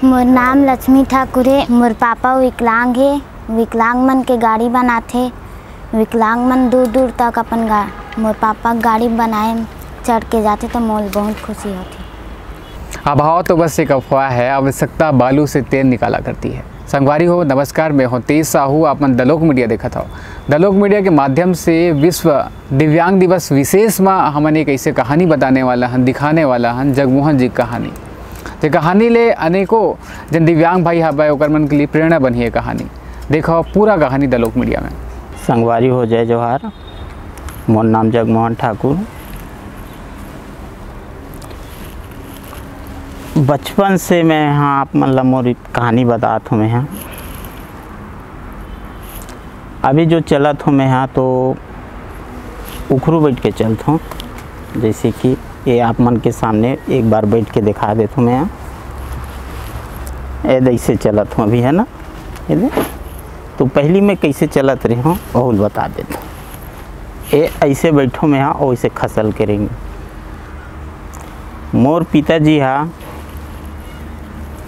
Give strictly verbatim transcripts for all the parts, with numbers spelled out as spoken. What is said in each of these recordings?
मोर नाम लक्ष्मी ठाकुर हे। मोर पापा विकलांग हे। विकलांग मन के गाड़ी बनाथे। विकलांग मन दूर दूर तक अपन गा मोर पापा के गाड़ी बनाए म चढ़ के जाथे, तो मोल बहुत खुशी होथे। अभाव तो बस एक अफवाह है, आवश्यकता बालू से तेल निकाला करती है। संगवारी हो, नमस्कार, मैं हूं तेज साहू, आप मन द लोक मीडिया देखत हव। द लोक मीडिया के माध्यम से विश्व दिव्यांग दिवस विशेष में हमन एक ऐसे कहानी बताने वाला हन, दिखाने वाला हन जगमोहन जी की कहानी। ये कहानी ले अनेकों जन दिव्यांग भाई हवय, ओकर मन के लिए प्रेरणा बनही ये कहानी। देखो पूरा कहानी द लोक मीडिया में। संगवारी हो, जय जोहार। मोर नाम जगमोहन ठाकुर। बचपन से मैं यहाँ आप मन ला मोर कहानी बतात हूँ। मैं यहाँ अभी जो चलत हूँ, मैं यहाँ तो उखरू बैठ के चलत हूँ। जैसे कि ये आप मन के सामने एक बार बैठ के दिखा देत हूँ मैं यहाँ। ये जैसे चलत हूँ अभी, है ना, ये दे। तो पहली मैं कैसे चलत रहे हूँ, वहू ल बता देत हूँ। ये ऐसे बैठो मैं यहाँ, वैसे खसल के रेंगे। मोर पिताजी हा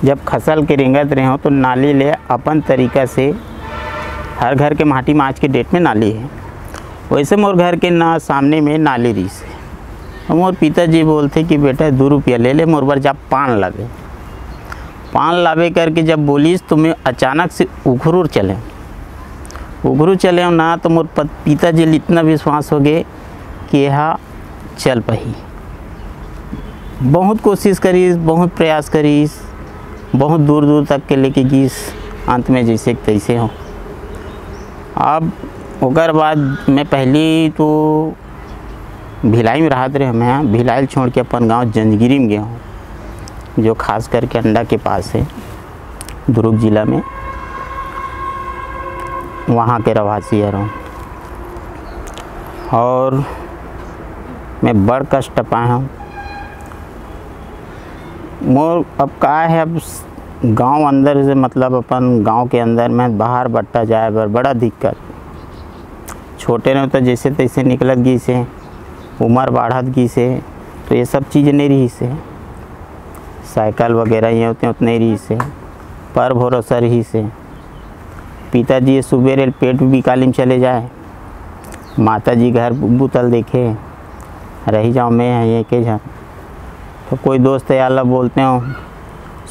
जब खसल के रेंगत रहे हो, तो नाली ले अपन तरीका से, हर घर के माटी में आज के डेट में नाली है, वैसे मोर घर के ना सामने में नाली रहिस हे। और मोर पिताजी बोलथे कि बेटा, दू रुपया ले ले, मोर बर जा पान लाबे। पान लाबे करके जब बोलिस, तो मैं अचानक से उखरू चले। उखरू चले ना, तो मोर पत-, पिताजी ल इतना विश्वास हो गए कि यह चल पाही। बहुत कोशिश करिस, बहुत प्रयास करिस, बहुत दूर दूर तक के लेके गिस, अंत में जैसे के तैसे हो। अब ओकर बाद मैं पहली तो भिलाई में रहत रहे, मैं भिलाई छोड़ के अपन गांव जंजगिरी में गया हूँ, जो खास करके अंडा के पास है, दुर्ग जिला में, वहाँ के रहवासी हरौं। और मैं बड़ कष्ट पाए हूँ। मोर अब का है, अब गांव अंदर से, मतलब अपन गांव के अंदर में बाहर बट्टा जाए बर बड़ा दिक्कत। छोटे रहे तो जैसे तैसे निकलत गिस हे, उम्र बाढ़त गिस हे, तो ये सब चीज़ नहीं रहिस हे। साइकिल वगैरह ये होते उतने रहिस हे, पर भरोसा रहिस हे। पिताजी सुबेरे पेट बिकाली में चले जाए, माता जी घर बुतल देखे, रही जाओ मैं है एक झन। तो कोई दोस्त यार ला बोलते हो,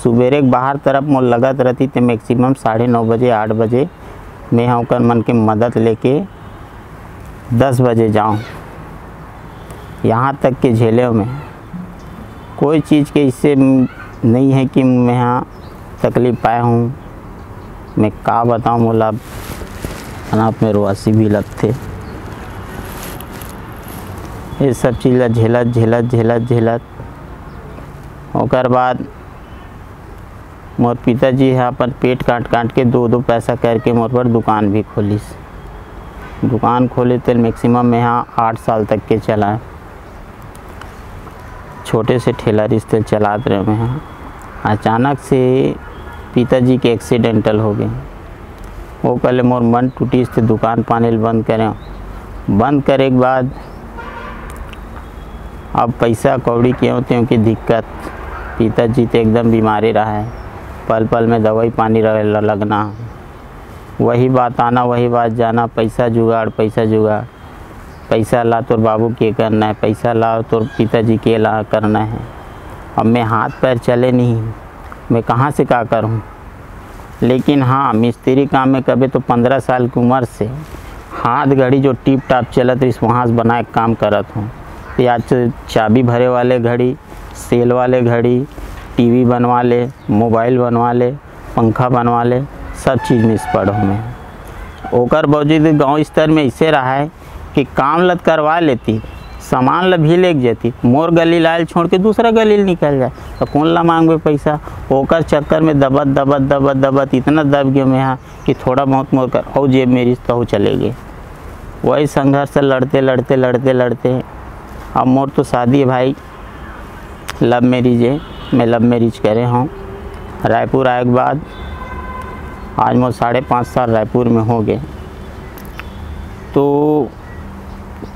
सुबेरे के बाहर तरफ मोर लगत रहती, तो मैक्सिमम साढ़े नौ बजे, आठ बजे मैं हाँ ओकर मन के मदद लेके दस बजे जाऊँ। यहाँ तक के झेले में कोई चीज़ के इससे नहीं है कि मैं यहाँ तकलीफ पाए हूँ। मैं का बताऊँ, मोला अपना आप में रोआसी भी लगथे। ये सब चीज़ ला झेलत, झेलत, झेलत, झेलत, ओकर बाद मोर पिताजी ह अपन पेट काट काट के दो दो पैसा करके मोर बर दुकान भी खोलिस। दुकान खोले तेल मैक्सिमम मैं यहाँ आठ साल तक के चलाए। छोटे से ठेला रिस तेल चलात रहे मैं यहाँ। अचानक से पिताजी के एक्सीडेंटल हो गए। वो कहले मोर मन टूटिस, ते दुकान पाने ल बंद करें। बंद करे के बाद अब पैसा कौड़ी के होते की दिक्कत। पिताजी तो एकदम बीमारी रहा है, पल पल में दवाई पानी रहे ल-, लगना। वही बात आना, वही बात जाना, पैसा जुगाड़, पैसा जुगाड़, पैसा ला तोर बाबू के करना है, पैसा ला तोर पिताजी के ला करना है। अब मैं हाथ पैर चले नहीं, मैं कहाँ से का करूँ? लेकिन हाँ, मिस्त्री काम में कबे तो पंद्रह साल की उम्र से हाथ घड़ी जो टिप टाप चलत रहिस, वहाँ से बनाए के काम करत हूँ। या च-, चाबी भरे वाले घड़ी, सेल वाले घड़ी, टीवी बनवा ले, मोबाइल बनवा ले, पंखा बनवा ले, सब चीज़ में एक्सपर्ट हूँ मैं। ओकर बावजूद गांव स्तर में ऐसे रहा है कि काम ल करवा लेती, सामान ल भी लेके जाती, मोर गली लायल छोड़ के दूसरा गली ल निकल जाए, तो कौन ला मांगबे पैसा? ओकर चक्कर में दबत, दबत, दबत, दबत इतना दब गया मैं यहाँ कि थोड़ा बहुत मोर कर, और जेब में रिस, तो चले गए। वही संघर्ष से लड़ते, लड़ते, लड़ते, लड़ते, अब मोर तो शादी है भाई, लव मैरिज है, मैं लव मैरिज करे हूँ। रायपुर आए के बाद आज मोर साढ़े पाँच साल रायपुर में हो गए। तो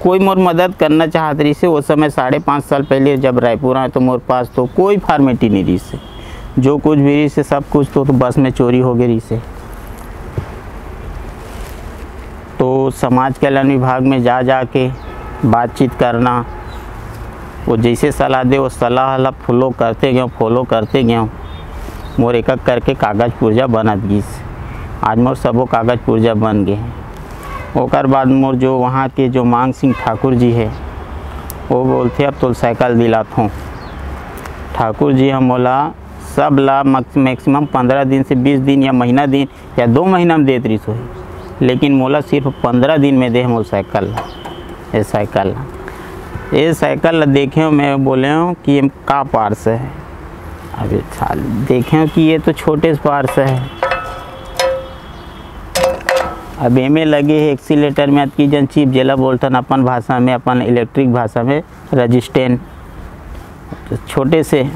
कोई मोर मदद करना चाहत रहिस हे। वो समय साढ़े पाँच साल पहले जब रायपुर आए तो मोर पास तो कोई फॉर्मेलिटी नहीं रहिस हे। जो कुछ भी रहिस हे, सब कुछ तो, तो बस में चोरी हो गे रहिस हे। तो समाज कल्याण विभाग में जा जा के बातचीत करना, वो जैसे सलाह दे, वो सलाह ला फॉलो करते गए, फॉलो करते गए। मोर एक एक करके कागज पुर्जा बनत गिस। आज मोर सबो कागज पुर्जा बन गए। ओकर बाद मोर जो वहाँ के जो मांग सिंह ठाकुर जी हे, वो बोलथे, "अब तोल साइकिल दिलात हों।" ठाकुर जी ह मोला सब ला मैक्स-, मैक्सिमम पंद्रह दिन से बीस दिन या महीना दिन या दो महीना में देत रहिस होही, लेकिन मोला सिर्फ पंद्रह दिन में दे मोर साइकिल ला, ये साइकिल ला। ये साइकिल ला देखे हूँ, मैं बोले हूँ कि ये का पार्ट्स है। अभी साल देखे हूँ कि ये तो छोटे से पार्ट्स है। अब एमे लगे है एक्सीलेटर में अतकी जन चिप, जेला बोलथन अपन भाषा में, अपन इलेक्ट्रिक भाषा में रेजिस्टेंट। तो छोटे से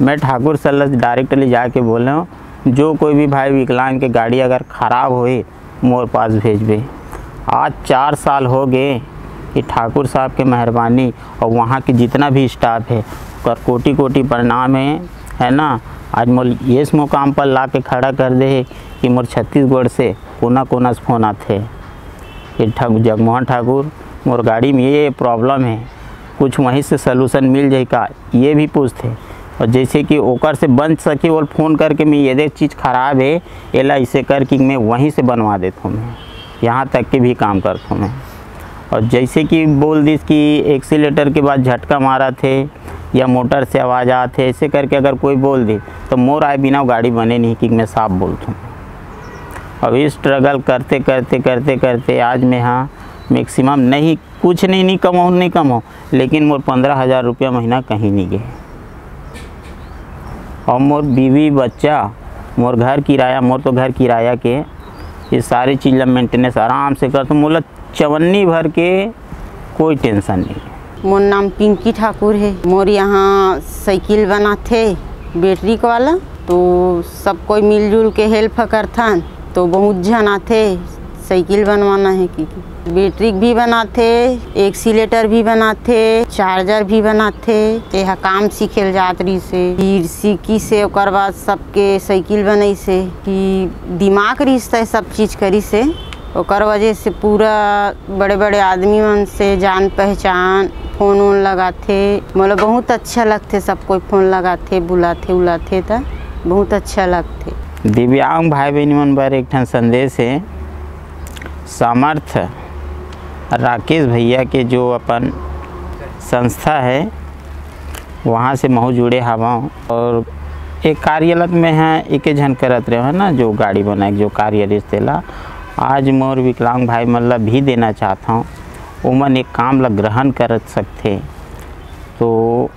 मैं ठाकुर सर ला डायरेक्टली जाके बोले हूँ, "जो कोई भी भाई विकलांग के गाड़ी अगर खराब होही, मोर पास भेजबे।" आज चार साल हो गए कि ठाकुर साहब के मेहरबानी और वहाँ के जितना भी स्टाफ है, ओकर कोटि कोटि प्रणाम है, है ना। आज मोर इस मुकाम पर ला के खड़ा कर दे है कि मोर छत्तीसगढ़ से कोना कोना से फोन आथे कि ठाकुर, जगमोहन ठाकुर, मोर गाड़ी में ये प्रॉब्लम है, कुछ वहीं से सॉल्यूशन मिल जाए का, ये भी पूछथे। और जैसे कि ओकर से बन सके, वो फोन करके, "मैं ये देख चीज़ खराब है, एला इसे कर कि मैं वहीं से बनवा देता हूँ मैं।" यहाँ तक के भी काम करता हूँ मैं। और जैसे कि बोल दिस कि एक्सीलेटर के बाद झटका मारत हे या मोटर से आवाज़ आत हे, ऐसे करके अगर कोई बोल दे, तो मोर आए बिना वो गाड़ी बने नहीं, कि मैं साफ बोलता हूँ। अब स्ट्रगल करते करते करते करते आज मैं, हाँ, मैक्सिमम नहीं, कुछ नहीं, नहीं कमाऊँ, नहीं कमाऊँ, लेकिन मोर पंद्रह हज़ार रुपया महीना कहीं नहीं गए। और मोर बीवी बच्चा, मोर घर किराया, मोर तो घर किराया के, ये सारी चीज ला मेंटेनेंस आराम से करथों। मोला चवन्नी भर के कोई टेंशन नहीं। मोर नाम पिंकी ठाकुर है। मोर यहाँ साइकिल बनाथे, बैटरी वाला, तो सब कोई मिलजुल के हेल्प करथन, तो बहुत झन आथे, साइकिल बनवाना है कि, बैटरी भी बनाथे, एक्सीलेटर भी बनाथे, चार्जर भी बनाथे। तेहा काम सीखे ल जात रहिस हे, फिर सीखिस हे, ओकर बाद सबके साइकिल बनइस हे। कि दिमाग रहिस त सब चीज करिस हे, ओकर वजह से पूरा बड़े-बड़े आदमी मन से जान पहचान, फोन वोन लगाथे। मोला बहुत अच्छा लगथे, सब कोई फोन लगाथे, बुलाथे उलाथे त बहुत अच्छा लगथे। दिव्यांग भाई बहनी मन बर एक ठन संदेश हे। सामर्थ राकेश भैया के जो अपन संस्था है, वहाँ से महू जुड़े हवं। और एक कार्य ल त मैं ह एके झन करत रहे हंव ना, जो गाड़ी बनाए के जो कार्य रहिस तेला, आज मोर विकलांग भाई मन ला भी देना चाहत हंव। ओमन एक काम ला ग्रहण कर सकथे, तो,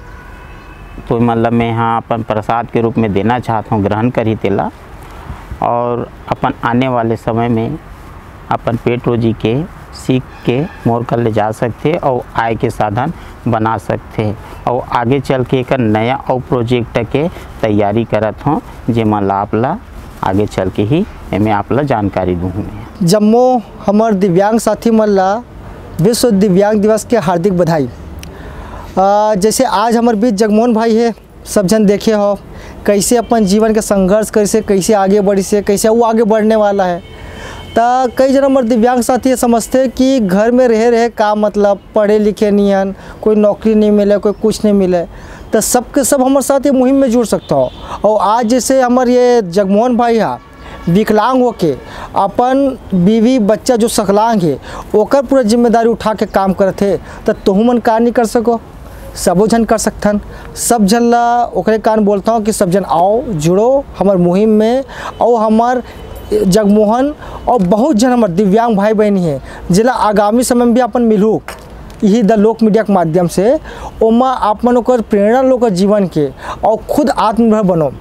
तो मन ला मैं ह अपन प्रसाद के रूप में देना चाहत हंव, ग्रहण करही तेला, और अपन आने वाले समय में अपन पेट रोजी के सीख के मोर कर ले जा सकथे अउ आय के साधन बना सकथे, अउ आगे चल के एकर नया अउ प्रोजेक्ट के तैयारी करत हों, जेमा ला आप ला आगे चल के ही एमे आप ला जानकारी दूहूँ मैं। जम्मो हमर दिव्यांग साथी मन ला विश्व दिव्यांग दिवस के हार्दिक बधाई। अ, जैसे आज हमर बीच जगमोहन भाई हे, सब झन देखे हो कैसे अपन जीवन के संघर्ष करिस हे, कैसे आगे बढ़िस हे, कैसे वो आगे बढ़ने वाला है। त कई जन हमर दिव्यांग साथी ये समझथे कि घर में रहे रहे का मतलब, पढ़े लिखे नहीं हन, कोई नौकरी नहीं मिले, कोई कुछ नहीं मिले। त सबके सब हमर साथ ये मुहिम में जुड़ सकता हो। और आज जैसे हमर ये जगमोहन भाई हा विकलांग होके अपन बीवी बच्चा जो सकलांग हे, ओकर पूरा जिम्मेदारी उठा के काम करत हे, त तुहू मन का नहीं कर सको? सबो झन कर सकथन। सब झन ला ओकरे कारण बोलता हूँ कि सब झन आओ, जुड़ो हमर मुहिम में। अउ हमर जगमोहन अउ बहुत झन हमर दिव्यांग भाई बहनी हे, जेला आगामी समय में भी अपन मिलहू, यही द लोक मीडिया के माध्यम से, ओमा आप मन ओकर प्रेरणा लो ओकर जीवन के, अउ खुद आत्मनिर्भर बनो।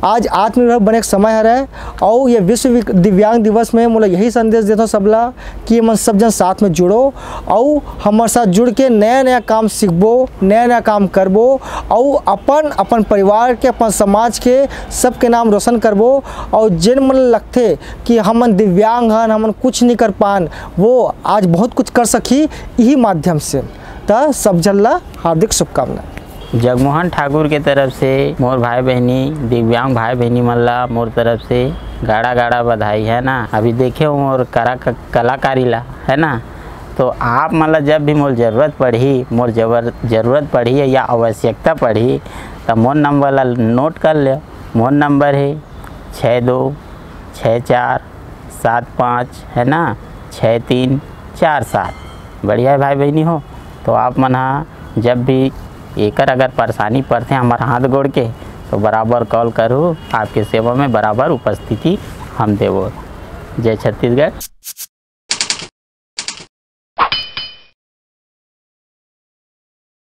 आज आत्मनिर्भर बने के समय हरे, अउ ये विश्व विक-, दिव्यांग दिवस में मोला यही संदेश देथों सबला कि हमन सब जन साथ में जुड़ो, अउ हमर साथ जुड़ के नया-नया काम सीखबो, नया-नया काम करबो, अउ अपन, अपन परिवार के, अपन समाज के, सबके नाम रोशन करबो। अउ जेन मन लगथे कि हमन दिव्यांग हन, हमन कुछ नहीं कर पान, वो आज बहुत कुछ कर सकही इही माध्यम से। त सब झन ला हार्दिक शुभकामना। जगमोहन ठाकुर के तरफ से मोर भाई बहिनी, दिव्यांग भाई बहिनी मन ला मोर तरफ से गाड़ा गाड़ा बधाई, है ना। अभी देखे हो मोर करा-, क-, कलाकारी ला, है ना। तो आप मन ला जब भी मोर जरूरत पड़ही, मोर जबर-, जरूरत पड़ही या आवश्यकता पड़ही, त मोर नंबर ला नोट कर ले। मोर नंबर है छः दो छः चार सात पाँच, है ना, छः तीन चार सात। बढ़िया है भाई बहिनी हो, तो आप मन हा जब भी एकर अगर परेशानी पड़थे हमार हाथ गोड़ के, तो बराबर कॉल करू, आपके सेवा में बराबर उपस्थिति हम देवो। जय छत्तीसगढ़।